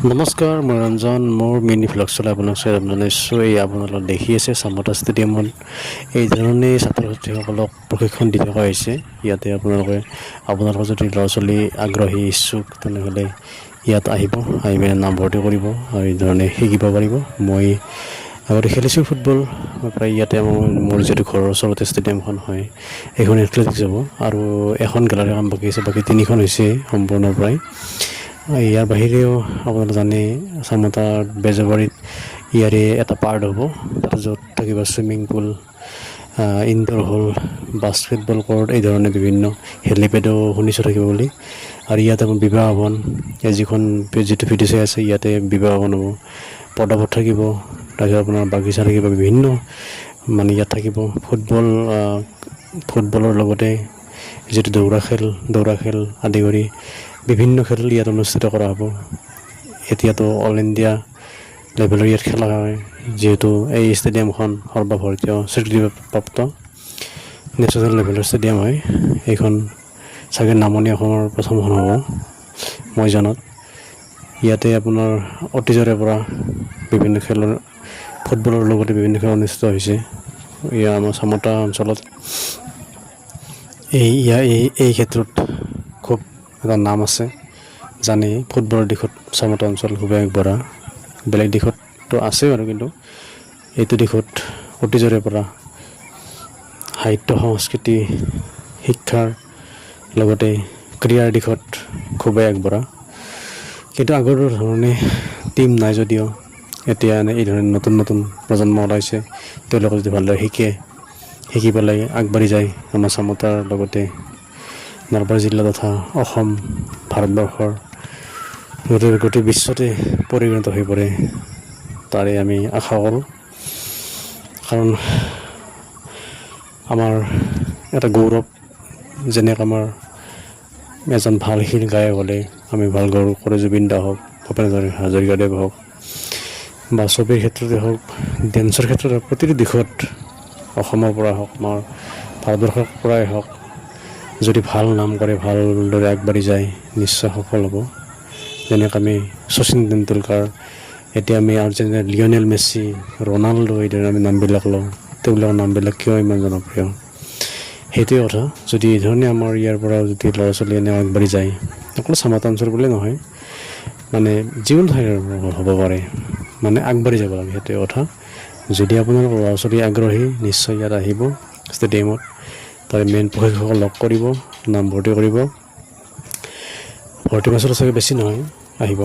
নমস্কাৰ, মই ৰঞ্জন। মোৰ মিনি ভ্লগছলৈ আপোনাক স্বাগতম জনাইছোঁ। এই আপোনালোক দেখি আছে, চামতা ষ্টেডিয়ামত এই ধৰণে ছাত্ৰ ছাত্ৰীসকলক প্ৰশিক্ষণ দি থকা হৈছে। ইয়াতে আপোনালোকৰ যদি ল'ৰা ছোৱালী আগ্ৰহী, ইচ্ছুক, তেনেহ'লে ইয়াত আহিব, আহি পিনে নামভৰ্তি কৰিব আৰু এই ধৰণে শিকিব পাৰিব। মই আগতে খেলিছোঁ ফুটবল। মই প্ৰায় ইয়াতে মোৰ যিহেতু ঘৰৰ ওচৰতে ষ্টেডিয়ামখন হয়, এইখন এথলেটিক্স হ'ব আৰু এখন গেলাৰী কাম বাকী আছে। বাকী তিনিখন হৈছে সম্পূৰ্ণ প্ৰায়। ইয়াৰ বাহিৰেও আপোনালোকে জানে, চামতাৰ বেজবাৰীত ইয়াৰে এটা পাৰ্ট হ'ব, তাতে য'ত থাকিব swimming pool, indoor hall, basketball court, এই ধৰণে বিভিন্ন হেলিপেডো শুনিছোঁ থাকিব বুলি। আৰু ইয়াতে আপোনাৰ বিবাহ ভৱন, এই যিটো ভিডিঅ' চাই আছে, ইয়াতে বিবাহ ভৱন হ'ব, পদপথ থাকিব, তাৰপিছত আপোনাৰ বাগিচা থাকিব, বিভিন্ন মানে ইয়াত থাকিব ফুটবলৰ লগতে যিটো দৌৰা খেল আদি কৰি বিভিন্ন খেল ইয়াত অনুষ্ঠিত কৰা হ'ব। এতিয়াতো অল ইণ্ডিয়া লেভেলৰ ইয়াত খেলা হয়, যিহেতু এই ষ্টেডিয়ামখন সৰ্বভাৰতীয় স্বীকৃতিপ্ৰাপ্ত নেশ্যনেল লেভেলৰ ষ্টেডিয়াম হয়। এইখন চাগে নামনি অসমৰ প্ৰথমখন হ'ব মই জনাত। ইয়াতে আপোনাৰ অতীজৰে পৰা বিভিন্ন খেলৰ, ফুটবলৰ লগতে বিভিন্ন খেল অনুষ্ঠিত হৈছে। ইয়াৰ আমাৰ চামতা অঞ্চলত এই ইয়াৰ এই এই ক্ষেত্ৰত খুব এটা নাম আছে। জানেই, ফুটবলৰ দিশত চামতা অঞ্চল খুবেই আগবঢ়া। বেলেগ দিশততো আছে বাৰু, কিন্তু এইটো দিশত অতীজৰে পৰা সাহিত্য, সংস্কৃতি, শিক্ষাৰ লগতে ক্ৰীড়াৰ দিশত খুবেই আগবঢ়া। কিন্তু আগৰ ধৰণে টীম নাই যদিও এতিয়া এনে এই ধৰণে নতুন নতুন প্ৰজন্ম ওলাইছে। তেওঁলোকে যদি ভালদৰে শিকে, শিকি পেলাই আগবাঢ়ি যায়, আমাৰ চামতাৰ লগতে নলবাৰী জিলা তথা অসম, ভাৰতবৰ্ষৰ গোটেই গোটেই বিশ্বতে পৰিগণিত হৈ পৰে, তাৰে আমি আশা কৰোঁ। কাৰণ আমাৰ এটা গৌৰৱ, যেনেকৈ আমাৰ এজন ভাল শিল গায়ক হ'লে আমি ভাল গৌৰৱ কৰোঁ, জুবিন দা হওক, ভূপেন হাজৰিকাদেৱ হওক বা ছবিৰ ক্ষেত্ৰতে হওক, ডেন্সৰ ক্ষেত্ৰতে হওক, প্ৰতিটো দিশত অসমৰ পৰা হওক, আমাৰ ভাৰতবৰ্ষৰ পৰাই হওক, যদি ভাল নাম কৰে, ভালদৰে আগবাঢ়ি যায়, নিশ্চয় সফল হ'ব। যেনেকৈ আমি শচীন তেণ্ডুলকাৰ, এতিয়া আমি আৰ্জেণ্টিনাৰ লিঅনেল মেছি, ৰনাল্ডো, এইদৰে আমি নামবিলাক লওঁ। তেওঁলোকৰ নামবিলাক কিয় ইমান জনপ্ৰিয়? সেইটোৱে কথা। যদি এই ধৰণে আমাৰ ইয়াৰ পৰা যদি ল'ৰা ছোৱালী এনে আগবাঢ়ি যায়, অকল চামতা অঞ্চল বুলিয়ে নহয়, মানে যিকোনো ঠাইৰ হ'ব পাৰে, মানে আগবাঢ়ি যাব লাগে, সেইটোৱে কথা। যদি আপোনালোকৰ ল'ৰা ছোৱালী আগ্ৰহী, নিশ্চয় ইয়াত আহিব ষ্টেডিয়ামত, তাৰে মেইন প্ৰশিক্ষকক লগ কৰিব, নামভৰ্তি কৰিব। ভৰ্তি মাচুল চাগে বেছি নহয়, আহিব।